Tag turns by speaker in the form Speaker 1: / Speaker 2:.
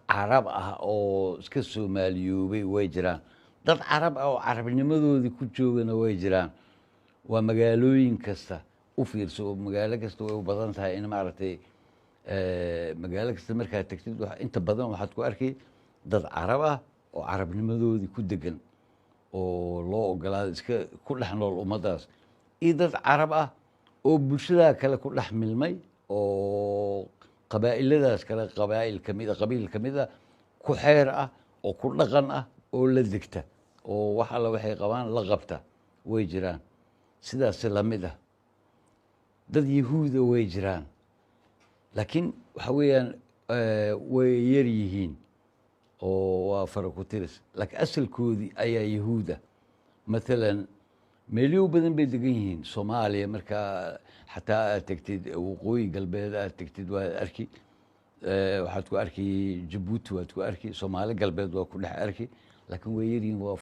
Speaker 1: Carab ah oo iska Soomaaliyoobay way jiraan, dad Carab ah oo carabnimadoodii ku joogana way jiraan. Waa magaalooyin kasta u fiirso, oo magaalo kasta way u badan tahay in maaragtay magaalo kasta markaad tagtid, inta badan waxaad ku arki dad Carab ah oo carabnimadoodii ku degan oo loo ogolaado, iska ku dhex nool ummaddaas, iyo dad Carab ah oo bulshadaa kale ku dhex milmay oo qabaa'iladaas kale qabaa'il kamid a, qabiil ka mid a ku xeer ah oo ku dhaqan ah oo la degta oo wax alla waxay qabaan la qabta way jiraan. Sidaas lamid ah dad Yahuuda way jiraan, laakiin waxa weeyaan way yar yihiin oo waa fara ku tiris, laakiin asalkoodii ayaa Yahuuda. Mathalan meelyo badan bay degan yihiin Soomaaliya. Markaa xataa aad tegtid Waqooyi Galbeed aad tegtid, waad arki, waxaad ku arki Jabuuti, waad ku arki Soomaali Galbeed, waa ku dhex arki, laakiin way yaryihiin, waa